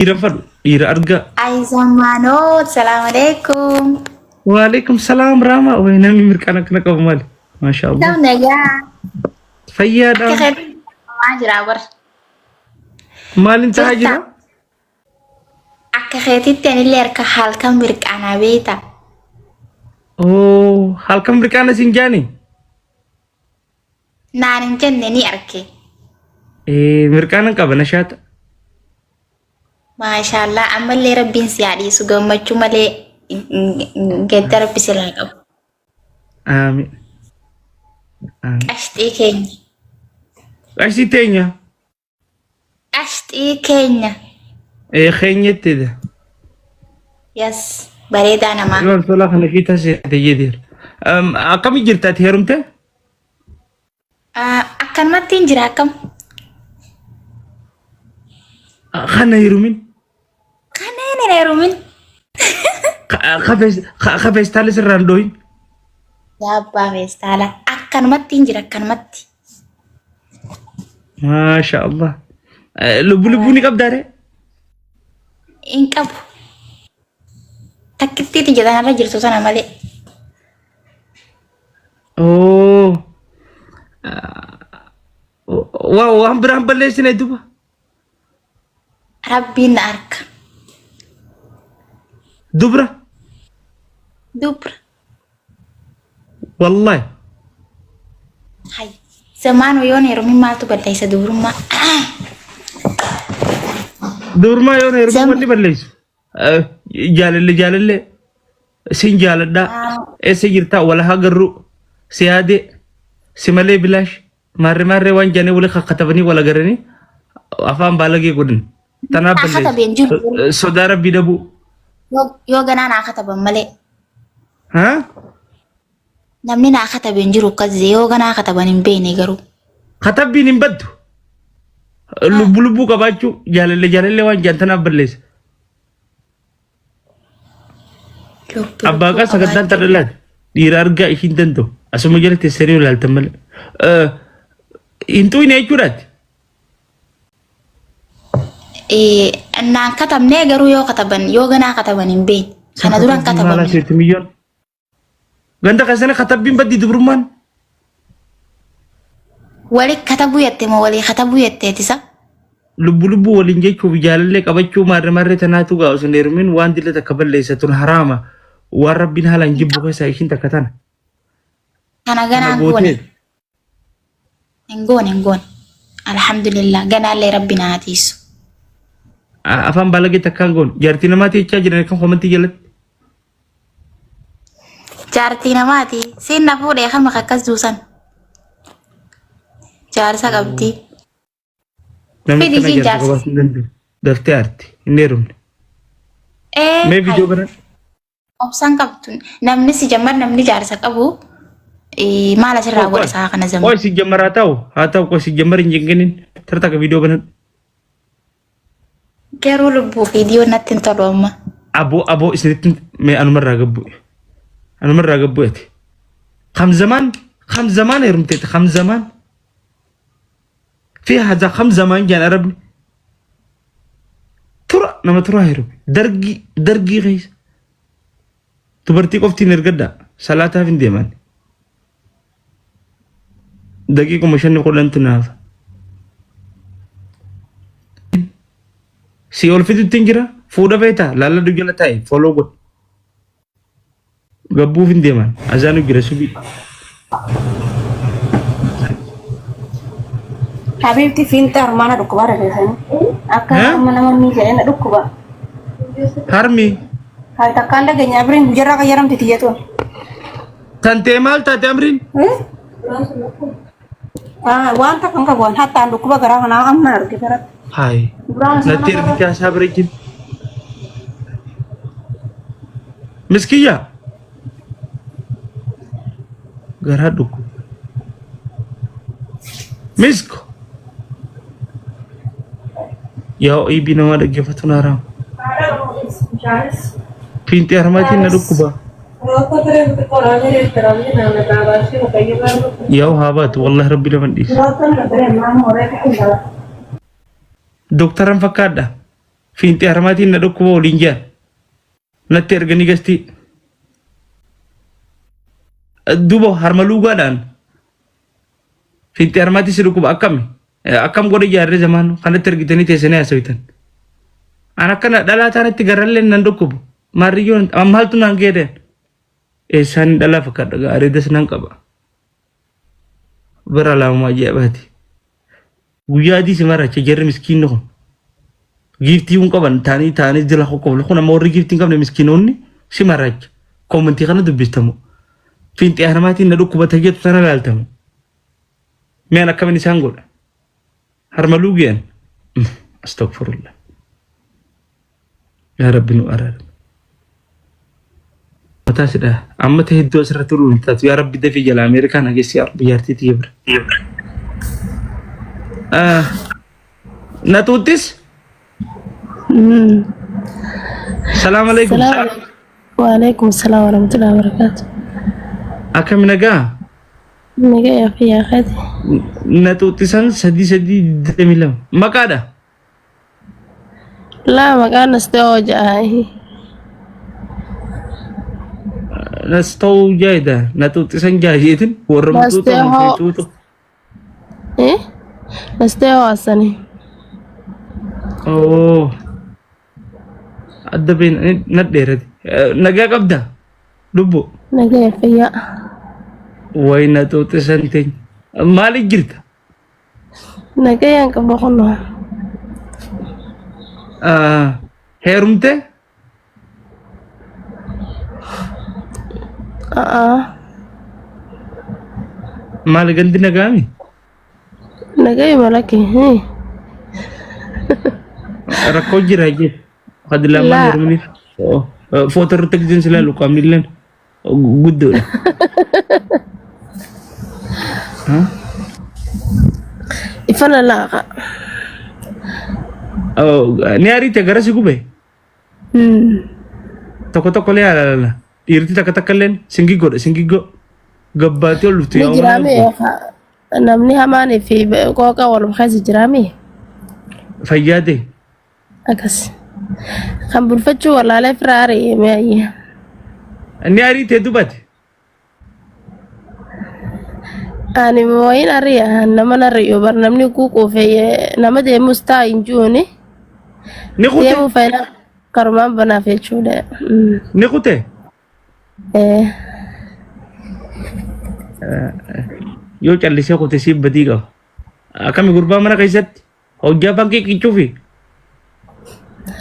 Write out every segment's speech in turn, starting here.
Dhiira fadhu dhiira argaa. Ay zammaanoo salaam alaikum. Waalaikum salaam Raamaa. Wayi namni mirqaan akkana qabu maali? Maasha Allah. Nam nagaa. Fayyaadha. Akka keetti maa jira bar. Maaliin ta'aa Jirta. jira? Akka keetitti anillee harka halkan mirqaanaa beekta. Oo halkan mirqaana siin jaani? Naan hin jenne ni arke. Ee mirqaanan qaba nashaata. Maashaallah ammallee rabbiin si haa dhiisu gammachuu malee gadda rabbi sirraa qabu. Aamin. Aamin. Qashxii keenya. Qashxii teenya. Qashxii keenya. Ee keenyatti. Yes bareedaa namaa. Ilmaan tolaa kana fi taasise jedheera. Akkami jirta ati heerumte? Ah, Akkanumatti hin jira akkam. Kana heerumin. Kanneen hin heerumin. Ka feestaalli sirraa hin dhoohin. Yaa abbaa feestaala. Akkanumatti hin jira akkanumatti. Maasha Allah. Lubbu lubbuu ni qabdaa ree? Hin qabu. Takkittiiti jedhanarra jirtu sana malee. Oo. Waan biraan balleessine duba. Rabbiin na arka. Dubra. Dubra. Wallahi. Hay. Zamaanoo yoon heerumin maaltu balleessa dubrummaa? Dubrummaa yoon heerumin Zam- wanni balleessu. Jaalallee jaalallee sin jaaladhaa. Eessa jirtaa wal haa garruu. Si yaadee si malee bilaash. Maarree maarree waan jedhanii wali kakkatabanii wal agaranii afaan baalagee godhan. Tanaaf Naa katabeen balleessu. jiru. Sodaa rabbii dhabuu. Yoo ganaa naa kataban malee. Haa? Namni naa katabe hin jiru akkas yoo ganaa kataban hin beekne garuu. Katabbiin hin baddu. Lubbu lubbuu qabaachuu jaalallee jaalallee waan jedhan tanaaf balleessa. Lubbu Abbaa lubbuu qaa sagantaan qabaachuu. tadhalaati. Dhiira argaa ishiin danda'u. Asuma jala teessanii ilaaltan malee. Hin xuyne jechuudhaati. Eh, Naan katabnee garuu yoo kataban yoo ganaa kataban hin beekne. Kana dura hin Katabbii maalaa katabamne. seeti miyyoon. Ganda keessanii katabbiin baddi dubrummaan. Wali katabuu jette moo walii katabuu jetteetisa? Lubbu lubbuu waliin jechuuf jaalallee qabachuu maarree maarree tanaatu gaa osoo hin heerumin waan dilla takka balleessa tun haraama. Waan rabbiin haalaan jibbu keessaa ishiin takka tana. Kana Kana ganaa hin goone. gootee Hin goone hin goone. Alhamdulillah ganaallee rabbi naa tiisu. Afaan baalagee takkaan goone jaartii namaati jechaa jiran kan komantii jalatti. Jaartii namaati. Siin na fuudhee kama akkas duusan. Jaarsa qabdi. Namni Fidi akkana siin jaarsa jaarsa. qabaachuu hin danda'u. Daftee aarti. Hin heerumne. Ee Mee hay viidiyoo bana. obsaan qabdu. Namni si jammar namni jaarsa qabu eh, maal asirraa godha isaa kana zaman. Qoy si jammar haa ta'u. Haa ta'u qoy si jammar hin jengenin. Tarta akka viidiyoo bana. Garuu lubbuu viidiyoo natti hin tolu amma. Aboo aboo isinitti mee anumarraa gabbu'e. Anumarraa gabbu'eeti. Kam zamaan kam zamaan heerumteeti kam zamaan. Fi haza kam zamaan jaan arabni. Tura nama turaa heerume. Dargii dargii keessa. Dubartii qoftiin ergadha. Salaataaf hin deeman. Daqiiquma shanni kudhantu naaf. Si ol fidutti hin jira. Fuudha feetaa laalladhu jala taa'e follow godhi. Gabbuuf hin deeman. Azaanu jira subii. Habiibti fiinxa harmaa na dhukkubaa dhageessanii. Akka Eh? harma nama ni jedhee na dhukkuba. Harmi. Haa takkaan dhageenya abiriin guyyaarraa qayyaramti tiyyatuun. Tantee maal taate amriin? Waan takka hin qabu waan hattaan dhukkuba garaa kanaa amma arge biratti. Hayi. Duraan sana Natti ergite haasaa bira jira. Miskiyya. Garaa dhukkuba. Misko. Yaa ibi nama dhaggeeffatu naaraam. Fiinxee harmaatiin na dhukkuba. Yaa haa baatu wallahi rabbi nama hin dhiisu. Dooktaran fakkaadha. Fiinxee harmaatiin na dhukkuba waliin jiran. Natti erganii gastii. Duuba harma luugaadhaan fiinxee harmaatii si dhukkuba akkami? Akkam godhe jaarree zamaan kanatti ergitanii teessanii haasawitan. An akkana dhalaa taanatti garallee nan dhukkubu. Maarriyyoo maaltu naan geedeen? Eessaan dhalaa fakkaadha areedas nan qaba. Bara laamuma ajaa'ibaati. Guyyaa adii si maracha jarri miskiinni kun. Giiftii kun qaban taanii taanii jala qoqqoblu kun amma warri giiftii hin qabne miskiinonni si maracha. Koomentii kana dubbistamu. Fiinxee harmaatiin na dhukkubata jettu sana laaltamu. Mi'aan akkamiin isaan godha? Harma luugeen. Astagfirullah. Yaa Rabbi nu araarami. Mataa sidha. Amma ta'e hedduu asirratti turuu hin taatu. Yaa Rabbi dafii jala Ameerikaa na geessi yaa Rabbi jaartii tiyya bira. Ah, Na tuuttis? Salaam alaikum. Salaam Waalaikum salaam warahmatullahi wabarakatuh. Akkami nagaa? Nagaa fi yaaqati. Na tuuttisan 3 3 22. Maqaadha? Laa maqaan Nasta'oo jedha. Nasta'uu jaayida. Na tuuttisan jaayeetin warra mutuutu Nasta'oo. tuutu. Eh? Nasta'oo Hassani. Oo. Adda been na dheerate. Nagaa qabda? Lubbu. Nagaa fayyaa. Way na tuuttisan teenya. Maaliif jirta? Nagayaan qaba kunoo. Ah, Heerumte? A'aa. Maali gandi nagaami? Nagayuma lakki. Rakkoo jira jee. Qad lamaan Laa. heerumniif. Footoo irratti gizeen silaa luqaamni illeen guddoodha. Ifana laaqa. Ni ariite gara si gube. Tokko tokko illee alaalala. Dhiirti takka takka illeen singigoodha singigoo. Gabbaatee ol dhuftu Ni yaa jiraame uumaa namni hamaanii fi qooqa walum keessa jiraame fayyaa ta'e. Akkas. Kan bulfachuu wallaalee firaa ari'e mi'aayye. Inni ariitee dubate. Ani wayin ari'a nama narri'u bar namni quuquufe nama deemus taa hin jiruuni. Ni kute. Deemuu fayyada karumaan banaaf jechuudha. Ni kute. Eh, Yoo callisee kute siif badii qaba. Akkami gurbaa mana keessatti Hojjaa bankii qichuufi.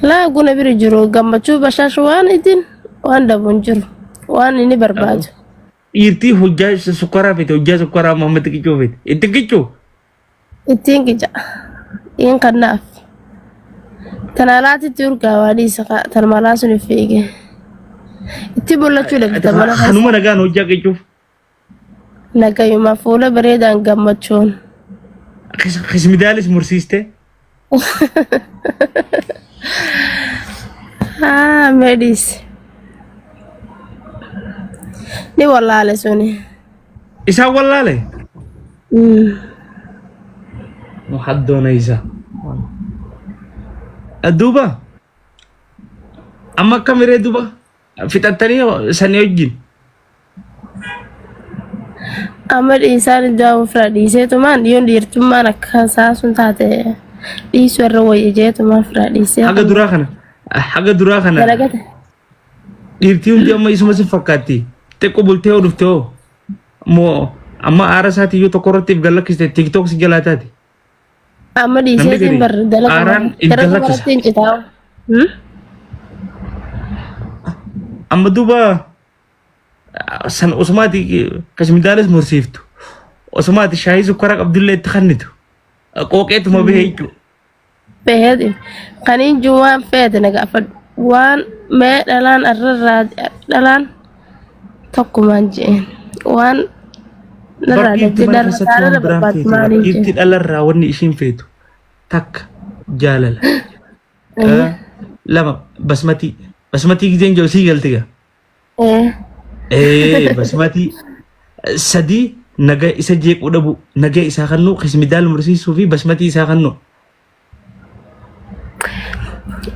Laa guna bira jiru gammachuu bashaashu waan itin waan dhabu hin jiru waan inni barbaadu. Dhiirtii hojjaa sukkaraa fete hojjaa sukkaraa Muhammad qichuu fete. Itti qichuu. Ittiin qica. In kannaaf. Tana alaatitti urgaa waa dhiisa tan malaa sun fiige. Itti mul'achuu dhabda mana keessa. Kanuma nagaan hojjaa qichuuf. Nagayuma fuula bareedaan gammachuun. Kismidaalis mursiiste. Haa meedhiis. Ni wallaale suni. Isaan wallaale. Waxaad doonaysaa. Duuba. Amma akkamiree duuba. Fixattanii sanii wajjin. Amma dhiisaan iddoo ofirraa dhiiseetumaan yoon dhiirtummaan akka isaa sun taate dhiisuu irra wayya jeetumaan ofirraa dhiisee. Haga duraa kana. Haga duraa kana. Dalagate. Dhiirtii hundi amma isuma si fakkaatti. Xiqqoo bultee hoo dhufte hoo. Moo amma aara isaatii yoo tokko irratti if gallakkiste tiktok si jalaa taate. Amma Namni dhiiseetiin gadi bar dalaga aaraan if dalaga gallakkisa. maratti hin citaa. Amma duuba san osumaati kasmidaanis mursiiftu. Osumaati shaayii sukkara qabdullee itti kennitu. Qooqeetuma bahee jechuudha. Feeti. Kaniin jiru waan feete na gaafadhu. Waan mee dhalaan arrarraa dhalaan tokkumaan je'een. Waan narraa Bar dhiirti dhabdee mana narraa keessatti waan jaalala biraan barbaaddu feetu. Bar maaliin dhiirti je'een. dhalarraa wanni ishiin feetu takka jaalala. Lama basmatii. Basmatii gizeen jedhu sii galte gaa. Eh. Basmatii. Sadii naga isa jeequu dhabu naga isaa kennu kismidaal mursiisuu fi basmatii isaa kennu.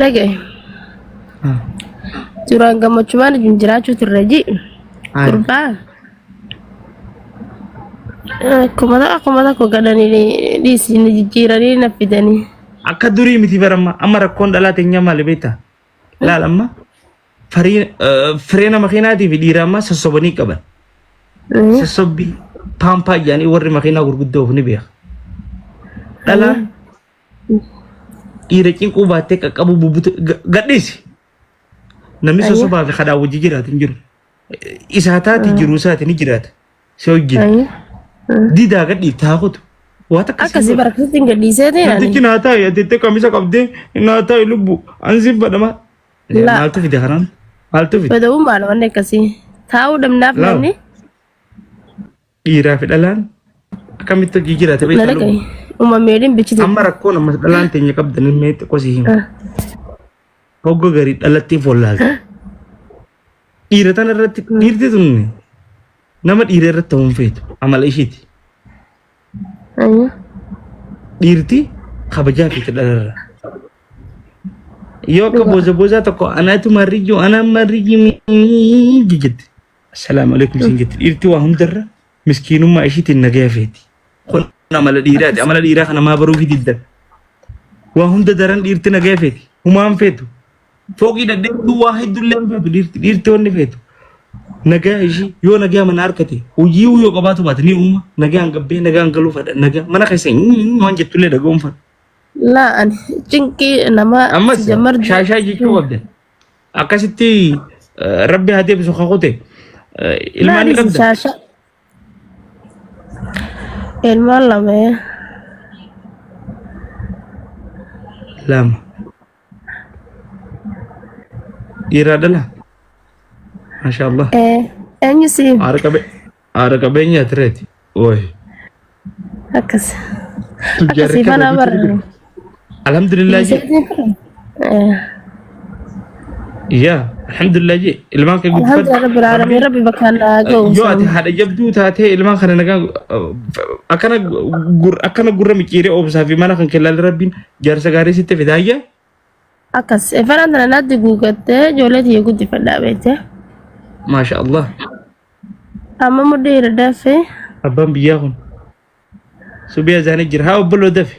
Dhagaye. Duraan gammachumaan wajjin jiraachuu turre ji. Gurbaa. Akkuma akkuma tokko galanii dhiisanii jijjiiranii na fidanii. Akka durii miti baramma amma rakkoon dhalaa teenyaa maali beektaa? Laal amma fireena makiinaatii fi dhiira ammaa sossobanii qaban. Sossobbii paampaa jedhanii warri makiinaa gurguddoo of ni beeka. Dhalaan dhiira cinquu baattee qaqqabuu bubbutu gadhiisi. Namni sossobaa fi kadhaa wajji jiraatu hin jiru. Isaa taati jiruu isaati ni jiraata. Si wajjin. Didaa gadhiifte haa kutu. Waa takka si Akkasii godhu. barakasitti hin gadhiiseetiin ani. Namtichi naa taa'i ati itti qamisa qabdee naa taa'i lubbu ansiif badhama. Laa. Maaltu fide kanaan? Maaltu fide? Bada'uu maal wanni akkasii. Taa'uu dhabnaaf Laa. namni Dhiiraa fi dhalaan akkamitti hojii jiraate na beektaa dhagaye. lubbu? Uumameeliin bichite. Amma rakkoon amma dhalaan teenya qabdan ilmee xiqqoo si hima. Hogga garii dhalattiif wallaalte. Dhiira tana irratti dhiirti tun nama dhiira irratti ta'uun feetu amala ishiiti. Dhiirti kabajaa feeti dhalarra. Yoo akka booza boozaa tokko anaatu marrijju anaan marrijji jetti. Assalaamu alaikum siin jetti. Dhiirti waa hundarra miskiinummaa ishiitiin nagaya feeti. Kun amala dhiiraati. Amala dhiiraa kana maa baruu diddan. Waa hunda daran dhiirti nagaya feeti. Humaan feetu. Fooqii dhadheertuu waa hedduullee hin feetu dhiirti. Dhiirti wanni feetu. Nagaa ishii yoo nagaa mana harkate hojii yoo qabaatu baate ni uuma. Nagaan gabbee nagaan galuu fedha. Nagaa mana keessa waan jettullee dhaga'uun fedha. Laa ani cinqii nama Ammas jammar shaashaa jechuu qabda. Akkasitti rabbi haa deebisu kakute. Ilmaan ni Laa qabda. shaasha. Ilmaan lama. Lama. Dhiiraa dhala. Masha Allah. Eenyu si Haadha qabe haadha qabeenya tireeti. Woy. akkas. Tujjaarri Akkasii kana fanaa bitu barra. Alhamdulillah jee. Yaa alhamdulillah jee ilmaan kee guddifadhu. Alhamdulillah rabbil aalamiin rabbi bakka naa ga'u. Yoo ati haadha jabduu taatee ilmaan kana nagaa akkana akkana gurra micciiree oobsaa fi mana kan kellaale rabbiin jaarsa gaarii sitti fida ayya. Akkas efanaan tana naatti guugattee ijoollee tiyya guddifadhaa beekte. Maasha Allah. Amma mudhii hidha dafee. Abbaan biyyaa kun subii azaanii jira haa obboloo dafe.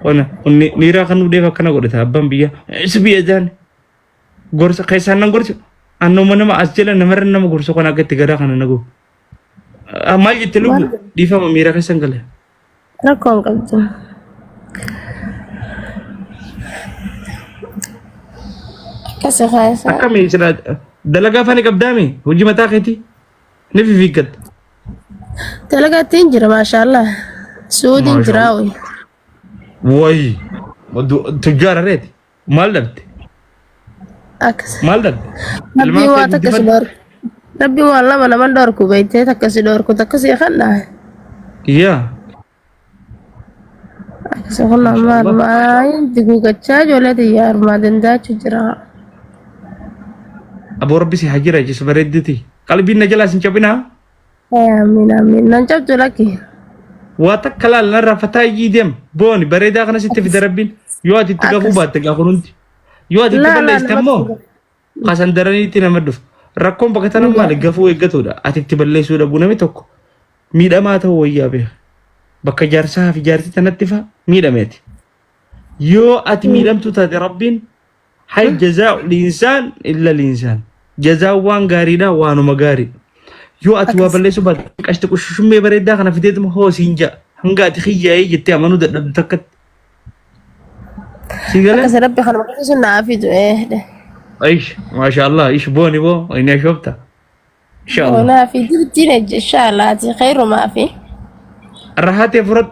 Qona kun niiraa kan nu deef akkana godhata abbaan biyyaa subii azaanii gorsa keessaan nan gorsa annuma nama as jala namarra nama gorsa kun akka itti garaa kana nagu. Maal jette lubbu dhiifama miira keessan gale. Rakkoo hin qabdu. Akkasi kaasa. Akkami sila dalagaa afaan qabdaami hojii mataa keetii ni fifiiggatta. Dalagaa ittiin jira maashaallah. Suudiin jira Maashaallah. wayi. Wayi tujjaara reeti maal dhabde Akkas. maal dhabde Rabbiin ilmaan waa kee takka si guddifadhu. dhorku. Rabbiin waan lama naman dhorku beektee takka si dhorku takka si kanna. Yaa Akkas kun amma maashaallah. armaa diguugachaa ijoollee tiyya armaa dandaachuu jira. Aboo rabbi si haa jiraachisu bareedduti qalbiin na jalaa sin cabinaa. Amiin amiin. Nan cabdu lakki. Waa takka laal narraa fataa iyyii deem booni bareedaa kana sitti fida rabbiin yoo ati itti gafuu Akkas. baatte gaafa hundi yoo ati itti Laa laa balleessite namatti ammoo kasan daraniitti nama dhufa rakkoon bakka tana maali gafuu eeggatuudha ati itti balleessuu dhabuu namni tokko miidhamaa ta'uu wayyaa beeka bakka jaarsaa fi jaartii tanatti fa miidhameeti yoo ati miidhamtuu taate rabbiin Hal jazaa'u liinsaan illa liinsaan. Jazaan waan gaariidha waanuma gaarii. Yoo ati waa Akkas. balleessuu baatte qashti qushushumee bareedaa kana fideetuma hoo siin ja'a. Hanga ati kiyyaa'ee jettee amanuu dadhabdu takkatti. Sii galee? Akkas rabbi kanuma keessa sun naa fidu. Aish maashaallah ish booni boo inni ashoofta. Inshaallah. Naa fi dirtiin inshallah ati khayrumaa fi. Rahatee fudhadhu.